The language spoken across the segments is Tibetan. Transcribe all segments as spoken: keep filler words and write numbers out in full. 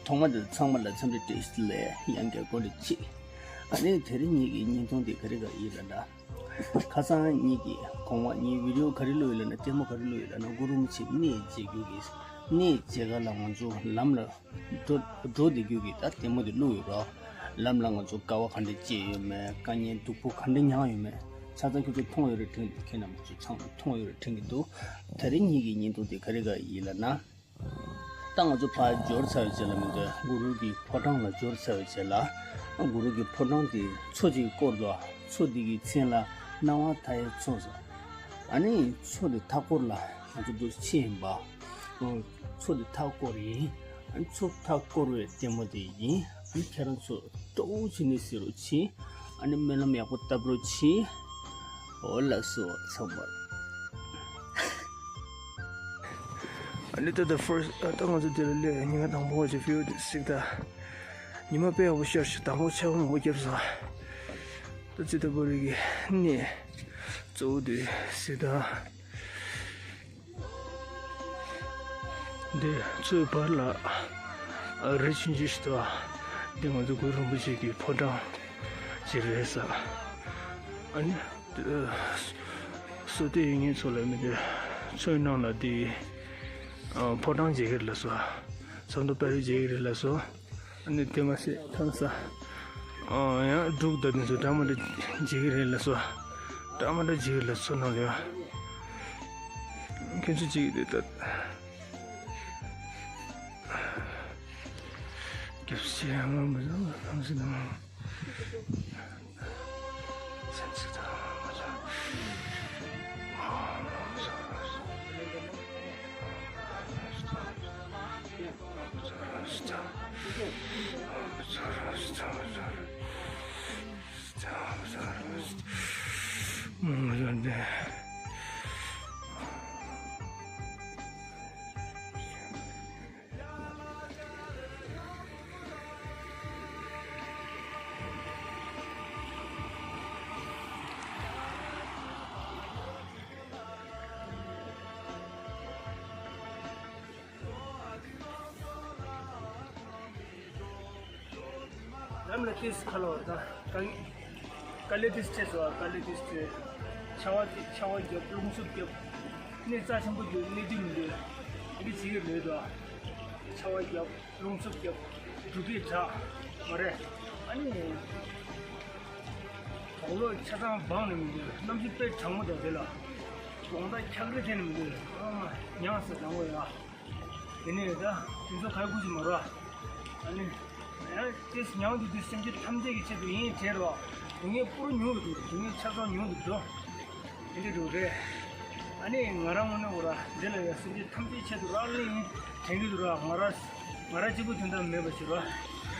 ཐོག་མ་དེ་ཚང་མ་ལ་འཚམས་འདྲི་བཀྲ་ཤིས་བདེ་ལེགས། ཡང་བསྐྱར་བཀྲ་ཤིས་བདེ་ལེགས། ཨ་ནི་དེ་རིང་ངེད་ཀྱི་བརྙན་ཐུང་དེ་ག་རེ་ག་ཡིན་ལབ་ན། ཁ་སང་ངེད་ཀྱི་གོང་མ་ངའི་བི་ཌི་ཡོ་ག་རེ་བླུགས་ཡོད་ལབ་ན། ལྟད་མོ་ག་རེ་བླུགས་ཡོད་ལབ་ན། གུ་རུ་རིན་པོ་ཆེ་གནས་མཇལ་རྒྱུ་གི། གནས་མཇལ་ག་ལ་ང་ཚོ་ལམ་ལ་འགྲོ་འགྲོ་བསྡད་རྒྱུ་གི་ད་ལྟད་མོ་དེ་བླུགས་ཡོད་རོ། ལམ་ལ་ང་ཚོ་དཀའ་བ་ག་འདྲ་སྤྱད་ཡོད་མེད། དཀའ་ངལ་སྡུག་པོ་ག་འདྲ་མྱངས་ཡོད་མེད། ཆ་ཚང་ཁྱོད་ཚོ་མཐོང་ཡོད་རེད་དྲན། ཁྱེད་རྣམ་པ་ཚོ་ཚང་མ་མཐོང་ཡོད་རེད་དྲན་གྱི་འདུག། དེ་རིང་ངེད་ཀྱི་བརྙན་ཐུང་དེ་ག་རེ་ག་ཡིན་ལབ་ན། ད་ང་ཚོ་ཕར་འབྱོར་ཚར་བའི་རྗེས་ལ་མི་འདུག། གུ་རུ་གི་ཕོ་བྲང་ལ་འབྱོར་ཚར་བའི་རྗེས་ལ། གུ་རུ་གི་ཕོ་བྲང་དེ་མཚོ་གཅིག་བསྐོར་འདུག། མཚོ་འདི་གི་མཚན་ལ་སྣང་བ་མཐའ་ཡས་མཚོ་ཟེར། ཨ་ནི་མཚོ་དེ་མཐའ་སྐོར་ལ་ང་ཚོ་འདུག་ཕྱིན་ཡིན་པ། མཚོ་དེ་མཐའ་སྐོར་ཡིན། ཨ་ནི་མཚོ་མཐའ་སྐོར་བའི་ལྟད་མོ་དེ་ཡིན། ཨ་ནི་ཁྱེད་རང་ཚོ་སྤྲོ་བོ་བྱས་ནས་གཟིགས་རོགས་གྱིས། ཨ་ནི་སྨོན་ལམ་ཡག་པོ་བཏབ་རོགས་གྱིས། འོ་ལགས་སོ་ཚང་མར། ཨ་ནི་ད་ལྟ་first ཨ་ད་ང་ཚོ་འདི་ལ་སླེབས་ཉི་མ་དང་པོ་བ་ཅིག་view་དེ་གཟིགས་དང་། ཉི་མ་དཔེ་ཡག་པོ་ཤར་ཤག། དང་པོ་ཆར་པ་མང་པོ་བརྒྱབ་སོང་། ད་ཙི་ཏྲ་པུ་རི་གི་གནས་གཙོ་བོ་དེ་གཟིགས་དང་། འདི་མཚོའི་བར་ལ་ཨ་རི་ཆུང་ཆུང་ཞིག་འདུག། འདི་ང་ཚོ་གུ་རུ་རིན་པོ་ཆེ་གི་ཕོ་བྲང་ཅིག་རེད་ས། ཨ་ནི་ཨ་བསོད་བདེ་ཡོད་མཁན་ཚོ་ལ་མི་འདི་མཚོའི་ནང་ལ་འདི་ཨ་ཕོ་བྲང་མཇལ་གྱི་རེད་ལབ་སོང་། ཟམ་གདོང་དཔལ་རི་མཇལ་གྱི་རེད་ལབ་སོང་། ཨ་ནི་དེ་མ་ཟད་ཐང་ས། ཨ་ཡང་འབྲུག་དང་དེ་ཚོ་འདྲ་མི་འདྲ་མཇལ་གྱི་རེད་ལབ་སོང་། འདྲ་མི་འདྲ་མཇལ་གྱི་རེད་ལབ་སོང་། ནང་ལ་ཡང་ཁྱེད་ཚོ་གཅིག་དེ་ལྟ། རྒྱབ་ཤེས་ཡང་མ་འདུག། ཐང་ས་དང་། ལམ་ལ་ཏིས་ཁ་ལོ་དང་། དཀའ་ལས་ཏིས་སྤྲད་སོང་། དཀའ་ལས་ཏིས་སྤྲད། ཆར་པ་ཏི་ཆར་པ་བརྒྱབ། རླུང་འཚུབ་བརྒྱབ། གནས་རྩ་ཆེན་པོ་བརྒྱུད་གནས་དུས་མི་འདུག། འདི་བྱེད་ཀྱི་མེད་དོ། ཆར་པ་བརྒྱབ། རླུང་འཚུབ་བརྒྱབ། འབྲུག་སྒྲ་གྲགས། མ་རེད། ཨ་ནི་དོག་ལོག་ཆ་ཚང་སྦངས་ནས་མི་འདུག། གནམ་གཤིས་དཔེ་གྲང་མོ་དང་། དེ་ལ་དགོང་དག་འཁྱག་རིལ་འཐེན་ནས་མི་འདུག། ཨ་མ་མྱངས་ས་དང་པོ་ཡ། དེ་ནས་ད་དེ་ཚོ་ག་རེ་དགོས་ཀྱི་མ་རེད། ཨ་ནི་ཡང་ཏིས་མྱངས་དུས་དུས་སེམས་ཅན་ཐམས་ཅད་ཀྱི་ཆེད་དུ་ཡིན་དྲན་རོགས། སྡུག་བསྔལ་སྤུ་རུ་ཉུང་དུ་འགྲོ། སྡུག་བསྔལ་ཆ་ཚང་ཉུང་དུ་འགྲོ། དེ་འདྲ་འགྲོ་རེད། ཨ་ནི་ང་རང་ངོས་ནས་འོ་ར་འདི་ལ་ཡ་སེམས་ཅན་ཐམས་ཅད་ཆེད་དུ་རག་ལས་ཡིན་དྲན་གྱི་འདུག་ར། ང་ར་ང་ར་གཅིག་པུ་དོན་དག་མེད་པ་ཞིག་ར།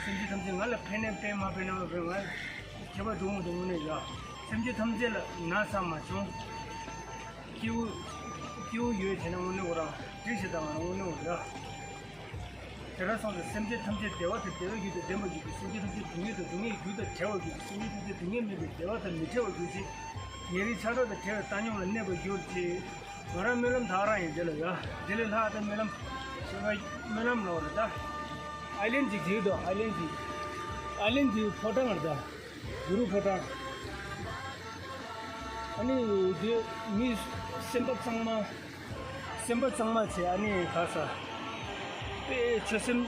སེམས་ཅན་ཐམས་ཅད་ང་ལ་ཕན་ནའི་ཕན། མ་ཕན་ནའི་མ་ཕན། ང་ཁྱད་པར་འགྲོ་མི་འདུག་དངོས་གནས་ཡ། སེམས་ཅན་ཐམས་ཅད་ལ་ན་ཚ་མ་བྱུང་། སྐྱིད་པོ་སྐྱིད་པོ་ཡོད་བྱས་ན་དངོས་གནས་འོ་ར་འགྲིག་ཞེ་དྲག་ང་རང་དངོས་གནས་འོ་ར། དེ་འདྲ་སོང་ཙང་སེམས་ཅན་ཐམས་ཅད་བདེ་བ་དང་བདེ་བའི་རྒྱུ་དང་ལྡན་པར་གྱུར་ཅིག། སེམས་ཅན་ཐམས་ཅད་སྡུག་བསྔལ་དང་སྡུག་བསྔལ་གྱི་རྒྱུ་དང་བྲལ་བར་གྱུར་ཅིག། སེམས་ཅན་ཐམས་ཅད་སྡུག་བསྔལ་མེད་པའི་བདེ་བ་དང་མི་བྲལ་བར་གྱུར་ཅིག། ཉེ་རིང་ཆགས་སྡང་དང་བྲལ་བའི་བཏང་སྙོམས་ལ་གནས་པར་གྱུར་ཅིག། ང་རང་སྨོན་ལམ་དག་རང་ཡིན་དེ་ལ་ཡ། དེ་ལས་ལྷག་ད་སྨོན་ལམ། སྨོན་ལམ་ལོག་རེད་ད། ཨའི་ལན་ཅིག་བྲིས་འདུག། ཨའི་ལན་ཅིག། ཨའི་ལན་ཅིག་ཕོ་བྲང་རེད་ད། གུ་རུ་ཕོ་བྲང་། ཨ་ནི་དེ་མི་སེམས་པ་གཙང་མ། སེམས་པ་གཙང་མ་བྱས། ཨ་ནི་ག་ས་དཔེ་ཆོས་སེམས་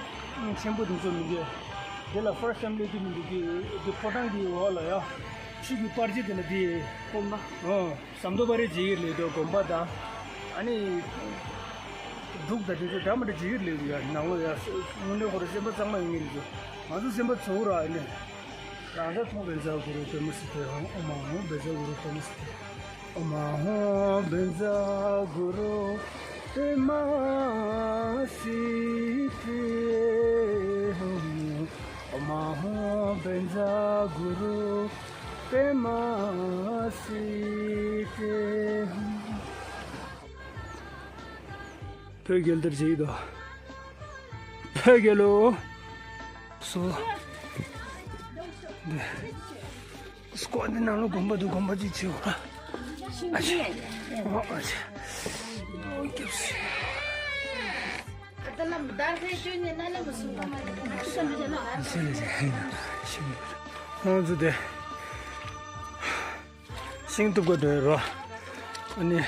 ཆེན་པོ་དེ་ཚོ་མི་འདུག། དེ་ལ་first time་སླེབས་ཀྱི་མི་འདུག། དེ་དེ་ཕོ་བྲང་གི་འོག་ལ་ཡ། ཆུ་གི་པར་ཅིག་དེ་ལ་དེ་དགོན་པ། ཨོ་ཟམ་གདོང་དཔལ་རི་མཇལ་གྱི་ལས་དོ། དགོན་པ་དང་། ཨ་ནི་འབྲུག་དང་དེ་ཚོ་འདྲ་མི་འདྲ་མཇལ་གྱི་ལས་དོ་ཡ། ནང་ལོགས་ཡ་དངོས་གནས་ཁོ་རང་སེམས་པ་གཙང་མ་ཡིན་ངེས་རེད། ང་ཚོ་སེམས་པ་ཚོར་ར། ཨ་ནི། རང་ད་ཐོག་བཛྲ་གུ་རུ་པདྨ་སིདྡྷི་ཧཱུྃ། ཨོཾ་ཨཱཿཧཱུྃ་བཛྲ་གུ་རུ་པདྨ་སིདྡྷི། ཨོཾ་ཨཱཿཧཱུྃ་བཛྲ་གུ་རུ་པདྨ་སིདྡྷི་ཧཱུྃ། ཨོཾ་ཨཱཿཧཱུྃ་བཛྲ་གུ་རུ་པདྨ་སིདྡྷི་ཧཱུྃ། བོད་རྒྱལ་དར་བྱེད་ཀྱི་འདུག། བོད་རྒྱལ་ལོ། སོ། འདི། སྐོར་འདི་ནང་ལོགས་དགོན་པ་འདུག། དགོན་པ་ཅིག་བྱེད་འོ། ཨ་ཅེ། ཨོ་ཨ་ཅེ། ཨོ་སྐྱབས་སུ། ཁོང་ཚོ་དེ་ཤིང་གཏུབ་ག་འགྲོ་ཡོད་རོ། ཨ་ནི་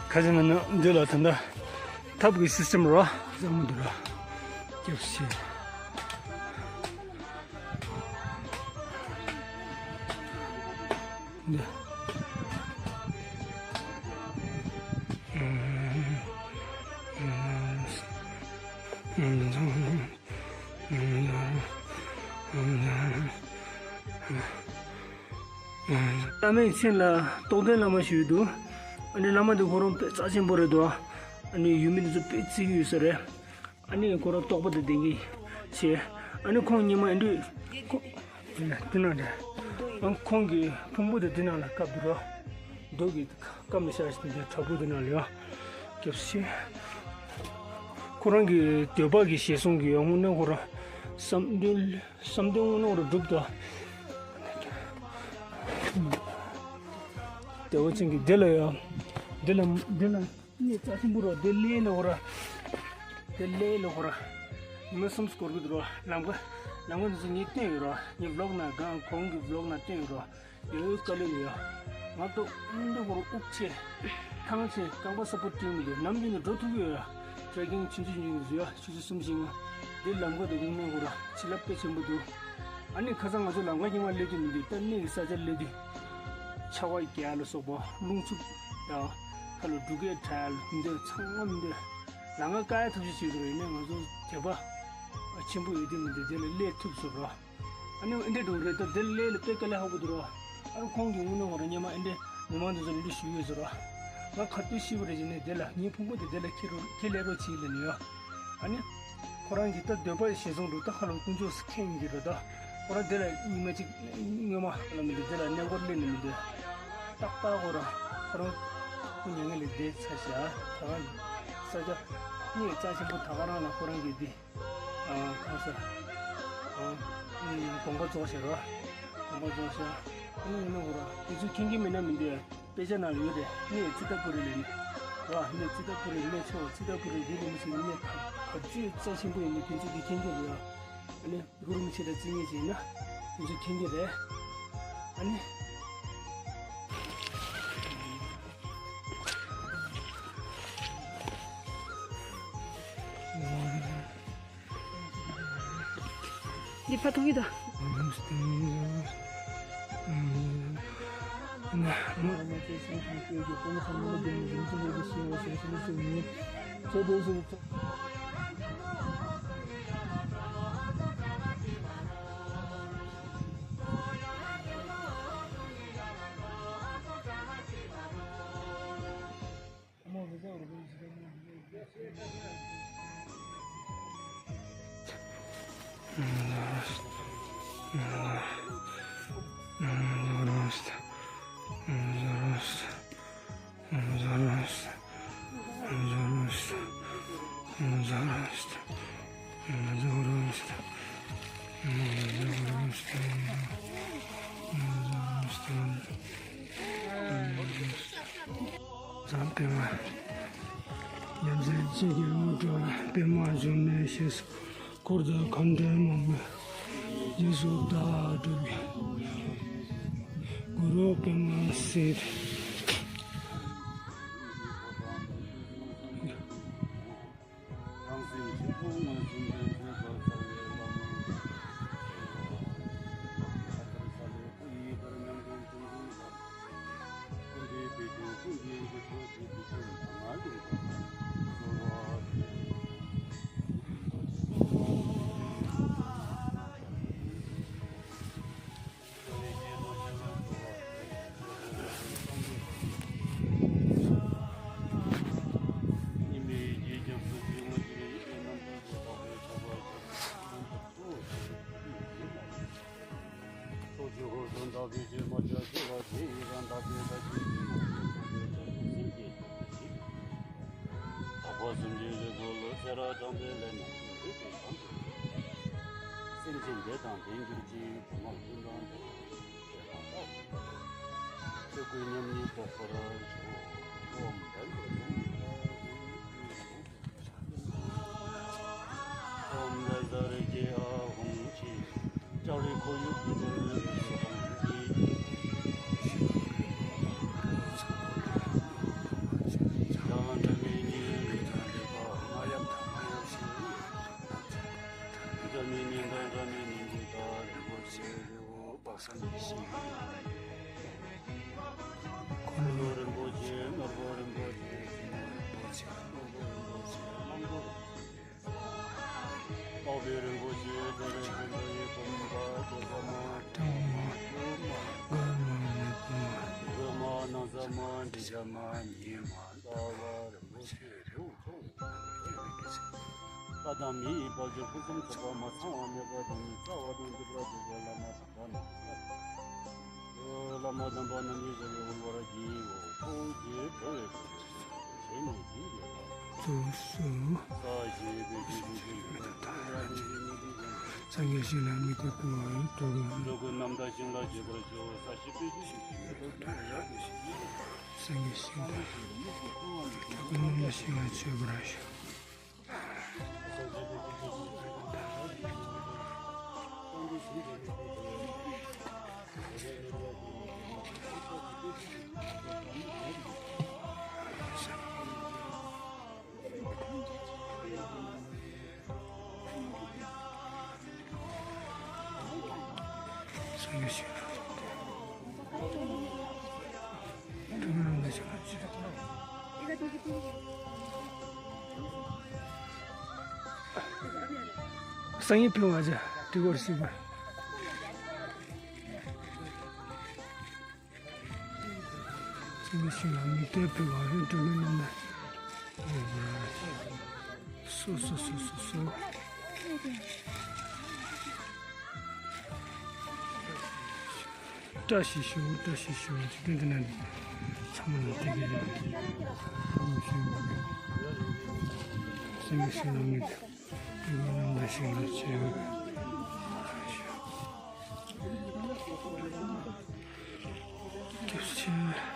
ཁ་ཆེ་ན་ནི་འདི་ལ་ད་ལྟ་ཐབ་ཀྱི་སི་སི་ཊེམ་རོ། བཟང་མོ་འདུག་རོ། སྐྱབས་ཤིག་འདི། བླ་མའི་མཚན་ལ་རྟོགས་ལྡན་བླ་མ་ཞུས་འདུག་ཨ་ནི་བླ་མ་འདི་ཁོ་རང་དཔེ་རྩ་ཆེན་པོ་རེད་འདུག་ཨ་ནི་ཡུལ་མི་འདི་ཚོ་དཔེ་བརྩི་གི་ཡོད་ས་རེད། ཨ་ནི་ཁོ་རང་རྟོགས་པ་དང་ལྡན་གྱི་བྱས། ཨ་ནི་ཁོང་ཉི་མ་ཨེ་འདྲས་ཁོ་འདི་ན་འདྲ། ཨ་ཁོང་གི་ཕུང་པོ་དེ་འདི་ནང་ལ་བཀབ་འདུག་རོ། རྡོ་གི་བཀབ་ནས་བཞག་ཞིག་འདི་བྲག་ཕུག་འདི་ནང་ལ་ཡོད། སྐྱབས་ཤིག་ཁོ་རང་གི་འདོད་པ་གི་ཞལ་གསུང་གི་ཡོད་དངོས་གནས་ཁོ་རང་བསམ་དོན་བསམ་དོན་དངོས་གནས་ཁོ་རང་འགྲུབ་ཏོ། བདེ་བ་ཅན་གྱི་འདི་ལ་ཡོད། འདི་ལ་འདི་ལ། གནས་རྩ་ཆེན་པོ་རོ། དེ་ལས་ལ་ཧོ་ར། དེ་ལས་ལ་ཧོ་ར། ཉི་མ་གསུམ་སྐོར་གི་འདུག་རོ། ལམ་ཁ། ལམ་ཁ་འདི་ཚོ་ངས་བསྟན་ཡོད་རོ། ངས་བི་ལོག་ནང་གང་གོང་གི་བི་ལོག་ནང་བསྟན་ཡོད་རོ། ཡོད་ཡོད་དཀའ་ལས་ཡོད། ང་ཏོ་འདི་ཧོ་ར་དབུགས་ཆེ། ཐང་ཆེ། རྐང་པ་སག་པོ་སྤྲིང་མི་འདུག་ནམ་རྒྱུན་ནས་འགྲོ་ཐུབ་ཀྱི་ཡོད། ཊེ་རེ་ཀིང་ཆུང་ཆུང་ཆུང་ཆུང་ཡོད། ཆུ་ཚོད་གསུམ་བཞི་ལྔ། འདི་ལམ་ཁ་འདི་ངས་ཧོ་ར་ཕྱི་ལ་དཔེ་ཆེན་པོ་འདུག་ཨ་ནི་ཁ་སང་ང་ཚོ་ལམ་ཁ་རྙིང་བ་སླེབས་དུས་མི་འདུག་ད་གནས་ཀྱི་ས་ཆ་སླེབས་དུས། ཆར་པ་རྒྱག་ལ་སོགས་པ་རླུང་འཚུབ་དང་ཁ་ལ་འབྲུག་སྐད་བྲལ་མི་འདོད་ཚང་མ་མི་འདོད། ལམ་ཁ་བཀག་ཡ་ཐབས་ཤེས་བྱེད་དགོས་རེད། ནས་ང་ཚོ་དད་པ་ཆེན་པོ་ཡོད་དུས་མི་འདོད་དེ་ལ་སླེབས་ཐུབ་སོང་རོ། ཨ་ནི་ཨེ་འདྲས་འགྲོ་རེད། ད་དེ་ལ་སླེབས་ལ་དཔེ་དཀའ་ལས་ཁག་པོ་འདུག་རོ། ཨ་ནི་ཁོང་གི་དངོས་གནས་ང་རང་སྔོན་མ་ཨེ་འདྲས་མི་མང་དེ་ཚོ་ལ་འདི་ཞུས་ཡོད་ཟེར་རོ། ང་ག་དུས་ཤི་བ་རེད་ཟེར་ནས་དེ་ལ་ངའི་ཕུང་པོ་དེ་དེ་ལ་ཁྱེར་རོ་ཁྱེར་སླེབས་རོགས་བྱེད་ལབ་ནས་ཡོད། ཨ་ནི། ཁོ་རང་གིས་ད་འདོད་པ་ཞེ་སོང་འདུག་ད་ཁ་ལོ་དཀོན་མཆོག་སུ་མཁྱེན་གྱི་རེད་ད། ཁོ་རང་དེ་ལ་སྙིང་མ་གཅིག་སྔོན་མ་ལ་མི་འདུག་དེ་ལ་གནས་སྐོར་སླེབས་ནས་མི་འདུག་ཏག་ཏག་ཁོ་རང་ཁོ་རང་ཁོ་མྱ་ངན་ལས་འདས་ཚར་ཤག་ད་ག་ས་ཆ་གནས་རྩ་ཆེན་པོ་ད་ག་རང་ལ་ཁོ་རང་གིས་འདི་ཨ་གང་ས་ཨ་དགོངས་པ་རྫོགས་ཤག་ར། དགོངས་པ་རྫོགས་ཤག་ཨ་ནི་ཡིན་ན་ཁོ་རང་དེ་ཚོ་མཁྱེན་གྱི་མིན་ན་མི་འདུག་དཔེ་ཆ་ནང་ལ་ཡོད་རེད། གནས་ཙི་ཏ་པུ་རི་ལ་ནི། ར་གནས་ཙི་ཏ་པུ་རི་གནས་མཆོག་ཙི་ཏ་པུ་རི་གུ་རུ་མི་ཆེན་གནས་ག་ག་ཚོད་རྩ་ཆེན་པོ་ཡིན་ན་དེ་ཚོ་གི་མཁྱེན་གྱི་རེད། ཨ་ནི་གུ་རུ་མི་ཆེན་དང་རྩིས་ངེས་ཅིག་ཡིན་ན་དེ་ཚོ་མཁྱེན་གྱི་རེད། ཨ་ནི། འདི་ཕ་ཐུག་གི་ད། ཟམ་པད་མ། ཡབ་སྲས་གཅིག་གི་དངོས་གྲུབ་པད་མ་འབྱུང་གནས་ཞེས་སུ་འཁོར་དུ་ཁམས་བྲལ་མ་མོས་རྗེས་སུ་བདག་སྒྲུབ་པའི་གུ་རུ་པདྨ་སིདྡྷི། སེམས་ཅན་བདེ་དང་ལྡན་གྱུར་ཅིག །བུ་མོ་ཀུན་དང་ལྡན་གྱུར་ཅིག །ཆོས་སྐུའི་མཉམ་ཉིད་རྟོགས་པར་ཤོག །ཨོཾ་བཛྲ་ཨཱ་ཛཿ་ཤཱཀྱ་ཤྲཱི་ཧྲཱིཿ་འཁོར་ལོ་རིན་པོ་ཆེ། ནོར་བུ་རིན་པོ་ཆེ། ནོར་བུ་རིན་པོ་ཆེ། གླང་པོ་རིན་པོ་ཆེ། འཕགས་པའི་རིན་པོ་ཆེ། རྡོ་རྗེ་འཆང་དང་ཡེ་ཤེས་མ། གདོལ་པ་མ། ཏྲཾ་མ། གོས་མ། གོས་མ། མེ་བུ་མ། གོས་མ། ན་བཟའ་མ། འབྲས་ཆང་མ། ཉེས་མ། རྩ་བ་རིན་པོ་ཆེ། རི་བོ་ཁྲོ་བོ་ཆེ། ལྷ་དང་མི་ཡི་དཔལ་འབྱོར་ཕུན་སུམ་ཚོགས་པ། མ་ཚང་བ་མེད་པ་དང་ནི། རྩ་བ་དང་མཐུན་པར་སྤྱོད་པའི་བླ་མ་དམ་པ་རྣམས། བླ་མ་དམ་པ་རྣམས་ཀྱི་ཞབས་ཀྱིས་དབུལ་བར་བགྱིའོ། ཁྲོ་བོ་རྗེས་བགྲོ་བའི་སྐུ་ཚེ་ཞིང་ནས་ཞིང་གི་བདག་ཏུ་གསོལ། ས་གཞི་བེ་ཤི་བེ་ཤི་ལ་ད་ཡ་ནི་ནི་ནི་ཡང་། སངས་རྒྱས་ཤིང་ལ་དམིགས་ཏེ་བསྐུལ་བ་ཡི་དོ། འགྲོ་ཀུན་རྣམ་དག་ཞིང་ལ་སྤྱོད་པར་ཤོག་ས་གཞི་བེ་ཤི་བེ་ཤི་ལ་ད་ཡ་ནི་ནི་ནི་ཡང་། སངས་རྒྱས་ཤིང་ལ་འགྲོ་ཀུན་རྣམ་དག་ཞིང་ལ་སྤྱོད་པར་ཤོག་སང་ཉིན་ཕེབས་པ་ཅིག་གྲོས་འགོ་ཞིག་པ། སེམས་ཤིང་ལ་མི་སྟེར་ཕུལ་བ་རེད། འགྲོ་ལུགས་རྣམས་ལ། སོ་སོ་སོ་སོ་སོ། བཀྲ་ཤིས་ཤོག་བཀྲ་ཤིས་ཤོག་འཇིག་རྟེན་འདི་ན་ཚང་མ་ལ་དེ་ག་རེད། སེམས་ཤིང་ལ་མི་སྟེར་ཕུལ་བ་རྣམས་ལ་ཤིང་ལ་ཆེ། སྐྱབས་ཆེ།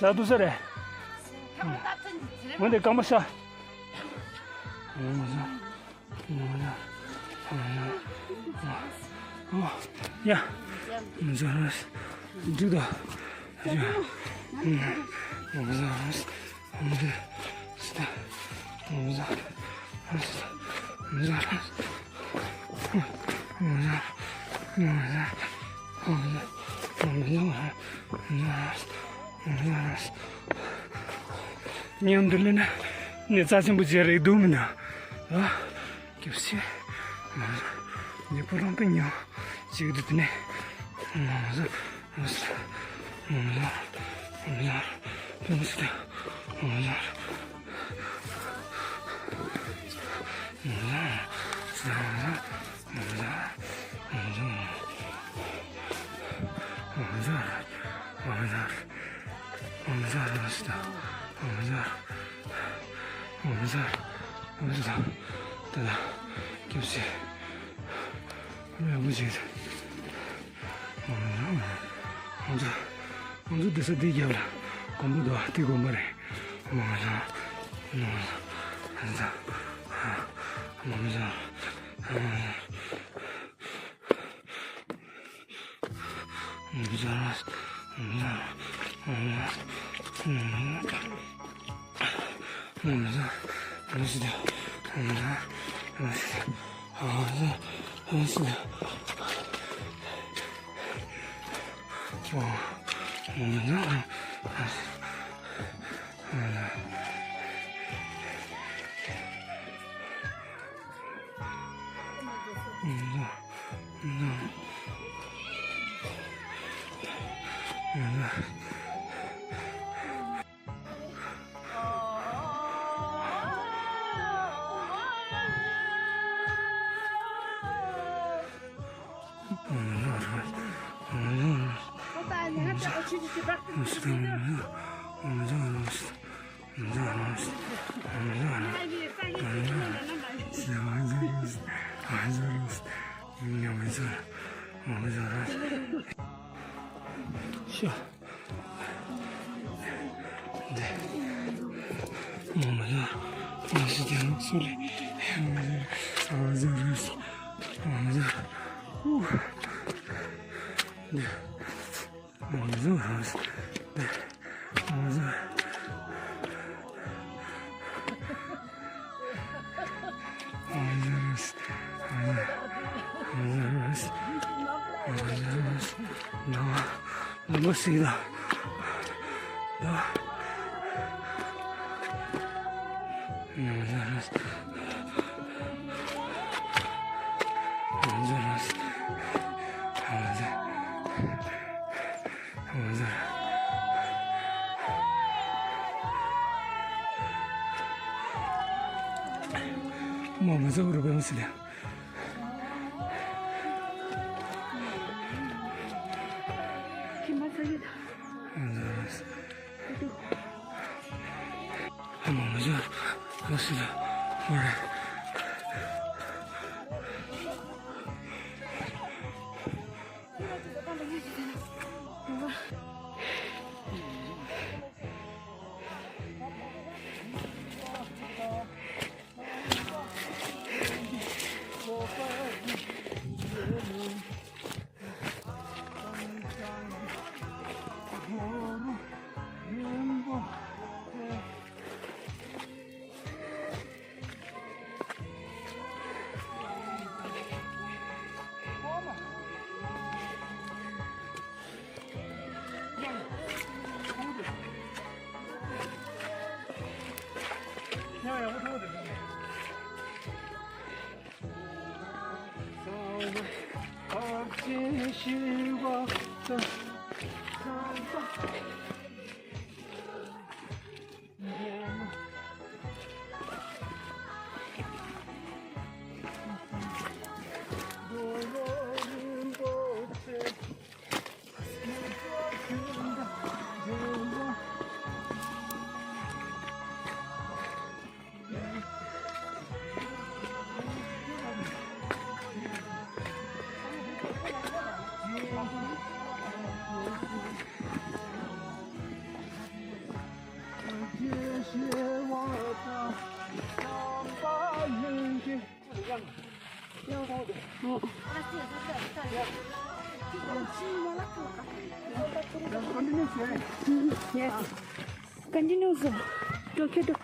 ད་དུ་ས་རེད། འོན་ཏེ་སྐར་མ་ཤ། ཡ། འགྲིག་དོ། མཉམ་དུ་ལེན་ན་ནི་རྩ་ཆེན་པོ་ཅིག་རེད་འདུག་མིན་ན། ཨ། སྐྱབས་སེ། ཉེ་པོ་རང་པའི་ཉོ་ཅིག་འདུག་དེ་ནས། ང་ཚོ་ང་ཚོ་འདི་ས་འདི་རྒྱབ་ལ་གོམ་པ་འདུག་དེ་དགོན་པ་རེད། Sure. Yes. Continue, sir. Okay, do.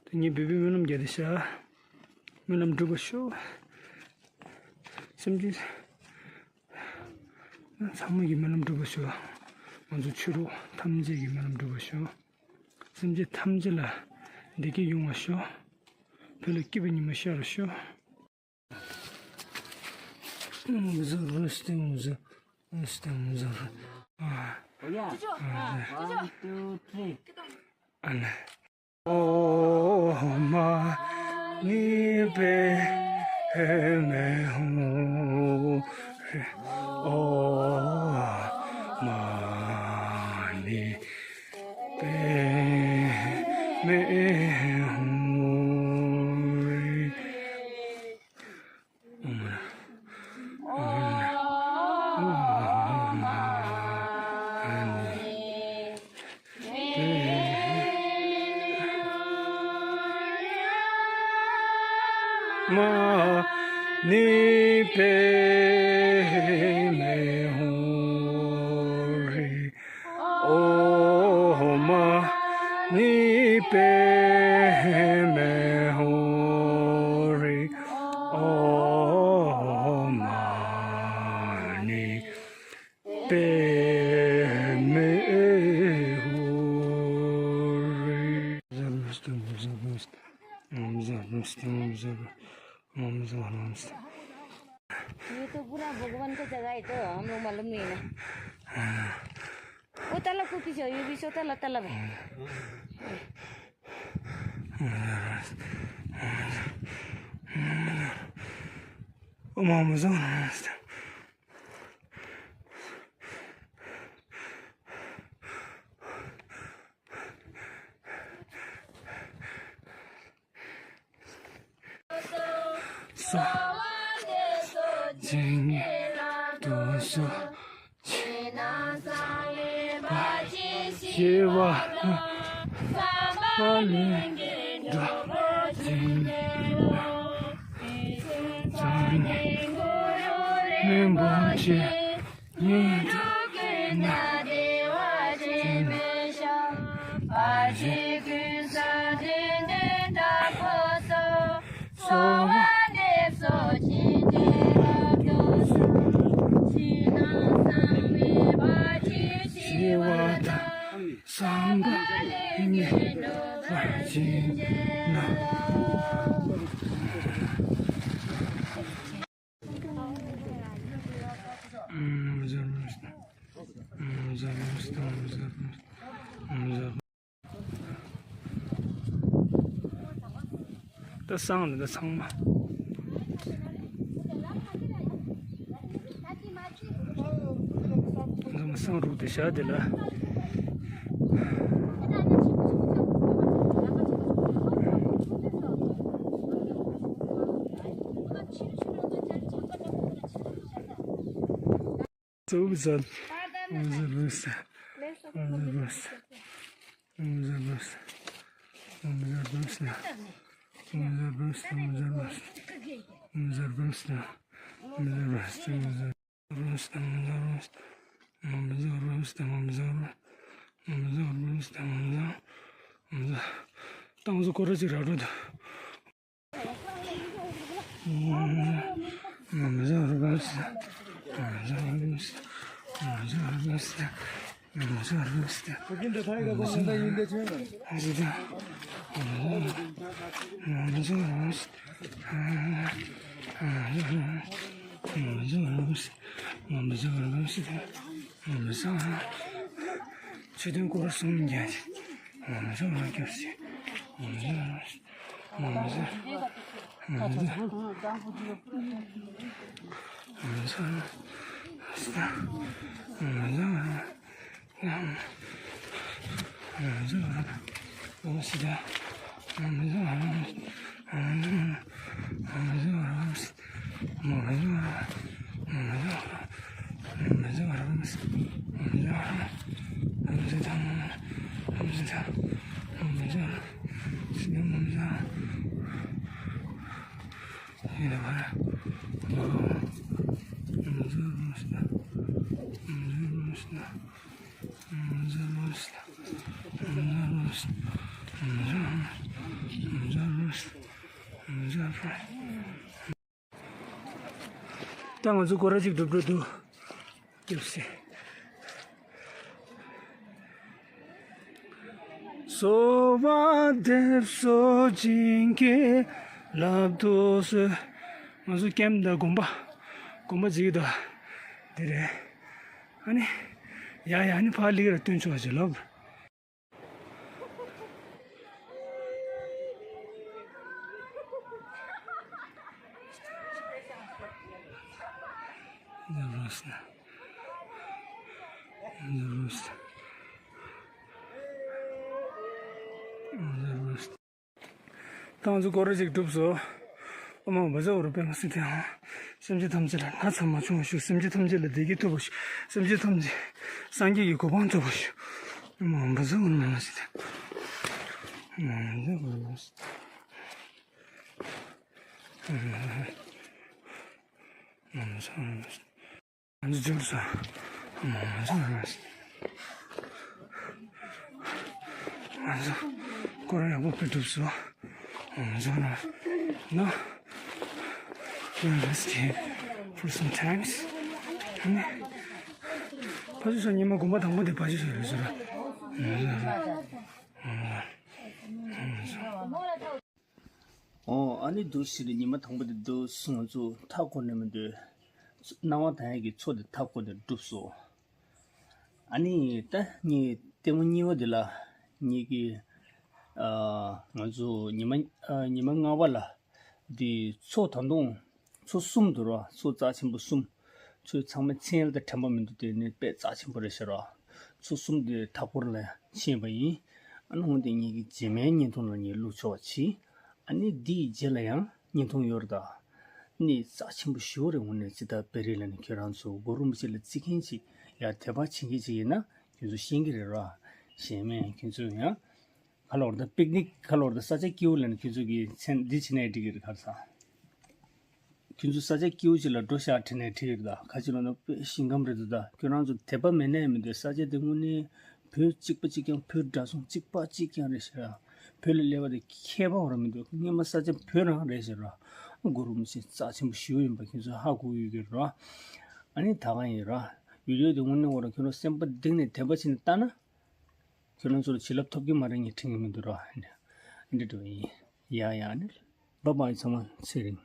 དེ་ངས་འབད་པའི་སྨོན་ལམ་རྒྱག་དེ་ཤག་སྨོན་ལམ་འགྲུབ་པར་ཤོག་སེམས་ཅན་ཚང་མ་གི་སྨོན་ལམ་འགྲུབ་པར་ཤོག་ང་ཚོ་ཆོས་གྲོགས་ཐམས་ཅད་ཀྱི་སྨོན་ལམ་འགྲུབ་པར་ཤོག་སེམས་ཅན་ཐམས་ཅད་ལ་བདེ་སྐྱིད་ཡོང་བར་ཤོག་བོད་ལ་སྐྱིད་པའི་ཉི་མ་ཤར་བར་ཤོག་ཨོ་མ་ཎི་པདྨེ་ཧཱུྃ། ཨོ་མ་ཎི་པདྨེ་ཧཱུྃ། ཨོ་མ་ཎི་པདྨེ་ཧཱུྃ། ཨོ་མ་ཎི་པདྨེ་ཧཱུྃ། ཨོ་མ་ཎི་པདྨེ་ཧཱུྃ། ये तो पूरा भगवान का जगह है, तो हम लोग मालूम नहीं ना। वो ताला को पीछे, ये पीछे ताला, ताला में। སོ། ཇི་སྙེད་དུ་སོ། ཇི་སྙེད་པ། ཞི་བ་དང་། བསམ་པ་ལྷུན་གྱིས་འགྲུབ་པར་བྱིན་གྱིས་རློབས། ཇི་སྙེད་པ། རིན་པོ་ཆེ། ཉན་ཐོས་ཀུན་ལ་བདེ་བ་ཅན་མི་འབྱུང་། བར་ཆད་ཀུན་སེལ་དྲིན་ཅན་དྲག་པོ་སོགས། གསོལ་བ་འདེབས་སོ་བྱིན་གྱིས་བརླབ་ཏུ་གསོལ། ཕྱི་ནང་གསང་བའི་བར་ཆད་ཞི་བ་དང་། བསམ་པ་ལྷུན་གྱིས་འགྲུབ་པར་བྱིན་གྱིས་རློབས། ད་སང་ལ་ད་ཚང་མ། ཚང་མ་སང་རུག་དེ་བཞག་དེ་ལ། ཏང་སུ་ཀོ་ར་ཅིག་ར་འགྲོ་དུ། ཆོས་དོན་སྐོར་གསུམ་རྒྱན་ཞིང་། ངོ་མ་ཟ་མ་སྐྱོབ་སྲིད། ངོ་མ་ཟ་མ་ཟ། ངོ་མ་ཟ། ངོ་མ་ཟ། ངོ་མ་ཟ། ངོ་མ་ཟ། ད་ང་ཚོ་སྐོར་ར་ཅིག་སྒྲུབ་འགྲོ་འདུག་སྐྱབས་སེ། གསོལ་བ་འདེབས་སོ་བྱིན་གྱིས་བརླབ་ཏུ་གསོལ། ང་ཚོ་ཀེམ་དང་དགོན་པ། དགོན་པ་ཅིག་དང་། འདི་རེད། ཨ་ནི། ཡ་ཡ་ཨ་ནི་ཕར་ལི་ཀ་ར་སྟོན་ཆོག་ཅེས་ལབ། ཏང་ཙུ་སྐོར་ར་ཅིག་གྲུབ་སོ། ཨོ་མ་བ་ཟ་འོ་རུ་པེ་མ་སི་ཏེ་ཧང་། སེམས་ཅན་ཐམས་ཅད་ལ་ན་ཚ་མ་བྱུང་བ་ཤོག་སེམས་ཅན་ཐམས་ཅད་ལ་བདེ་སྐྱིད་ཐོབ་པ་ཤོག་སེམས་ཅན་ཐམས་ཅད་སངས་རྒྱས་ཀྱི་གོ་འཕང་ཐོབ་པ་ཤོག་ཨོ་མ་བ་ཟ་འོ་རུ་པེ་མ་སི་ཏེ། ཨོ་མ་བ་ཟ་འོ་རུ་པེ་མ་སི་ཏེ། ཨོ་མ་བ་ཟ་འོ་རུ་པེ་མ་སི་ཏེ། ང་ཚོ་འབྱོར་སོང་། ང་ཚོ་ང་ཚོ་སྐོར་ར་ཡག་པོ་སྤེལ་གྲུབ་སོང་། ང་ཚོ་ན་ན་ང་ཚོ་stay for some times. ཨ་ནི་ཕ་ཇུ་སོ་ཉི་མ་དགོན་པ་དང་པོ་དེ་ཕ་ཇུ་སོ་རེད་ཟེར་ར། ང་ཚོ་ང་ཚོ། ཨོ། ཨ་ནི་འདུག་ཟེར་ཏེ་ཉི་མ་དང་པོ་དེ་འདུག་སོང་། ང་ཚོ་མཐའ་བསྐོར་ནས་མི་འདུག་སྣང་བ་དང་ཡས་ཀྱི་མཚོ་དེ་མཐའ་བསྐོར་ནས་གྲུབ་སོང་། ཨ་ནི་ད་ངས་ལྟད་མོ་གཉིས་པ་དེ་ལ་ངེད་ཀྱི་ཨ་ང་ཚོ་ཉི་མ་ཨ་ཉི་མ་ལྔ་པ་ལ་འདི་མཚོ་ད་དུང་མཚོ་གསུམ་འདུག་ར། མཚོ་རྩ་ཆེན་པོ་གསུམ། མཚོ་ཚང་མའི་མཚན་ལ་ད་དྲན་པ་མི་འདུག་དེ་ནི་དཔེ་རྩ་ཆེན་པོ་རེད་ཤག་ར། མཚོ་གསུམ་དེ་མཐའ་བསྐོར་ལ་ཕྱིན་པ་ཡིན། ཨ་ནི་འོན་ཏེ་ངེད་ཀྱི་རྗེས་མའི་བརྙན་ཐུང་ལ་ངས་བླུགས་ཆོག་པ་བྱེད། ཨ་ནི་འདིའི་རྗེས་ལ་ཡང་བརྙན་ཐུང་ཡོད་རེད་ད། གནས་རྩ་ཆེན་པོ་ཞེ་པོ་རེད། དངོས་གནས་ཅི་ལྟར་བེ་རི་ལ་ནི་ཁྱོད་རང་ཚོ་གུ་རུ་རིན་པོ་ཆེ་ལ་བརྩི་མཁན་ཅིག་ཡ་དད་པ་བྱེད་མཁན་ཅིག་ཡིན་ན་ཁྱོད་ཚོ་ཤེས་ཀྱི་རེད་ར། ཤེས་མེད་ཁྱོད་ཚོ་ཡང་། ག་ལོར་ད་པིག་ནིག་ག་ལོར་ད་ས་ཆ་སྐྱིད་པོ་ལ་ནི་ཁྱོད་ཚོ་གི་མཚན་འདི་བྱེད་ནའི་འགྲིག་གི་རེད་ག་རེ་ཟ། ཁྱོད་ཚོ་ས་ཆ་སྐྱིད་པོ་ཅིག་ལ་འགྲོ་ཤག་དྲན་ནའི་འགྲིག་གི་རེད་ད། ག་ཅི་ལབ་ན་དཔེ་ཞིང་ཁམས་རེད་འདུག་ད། ཁྱོད་རང་ཚོ་དད་པ་མེད་ནའི་མི་འདུག་ས་ཆ་དེ་དངོས་གནས་བོད་གཅིག་པ་གཅིག་རྐྱང་། བོད་འདྲ་མཚུངས་གཅིག་པ་གཅིག་རྐྱང་རེད་ཤག་བོད་ལ་སླེབས་པ་དེ་ཁྱད་པར་བ་ར་མི་འདུག་སྔོན་མ་ས་ཆ་བོད་རང་རེད་ཤག་ར། གུ་རུ་རིན་པོ་ཆེ་རྩ་ཆེན་པོ་ཞེ་པོ་ཡིན་པ་ཁྱོད་ཚོ་ཧ་གོ་ཡོད་ཀྱི་རེད་ར། ཨ་ནི་ད་ག་ཡིན་ར། བི་ཌིའོ་དེ་དངོས་གནས་འོ་ར་ཁྱོད་རང་སེམས་པ་གཏིང་ནས་དད་པ་བྱས་ནས་ལྟ་ན། ཁྱོད་རང་ཚོ་ལ་བྱིན་རླབས་ཐོབ་ཀྱི་མ་རེད། ངས་དྲན་གྱི་མི་འདུག་ར། འདི་འདྲ་ཡིན། ཡ་ཡ་ནི། བཱའི་བཱའི་ཚང་མ་ཚེ་རིང་།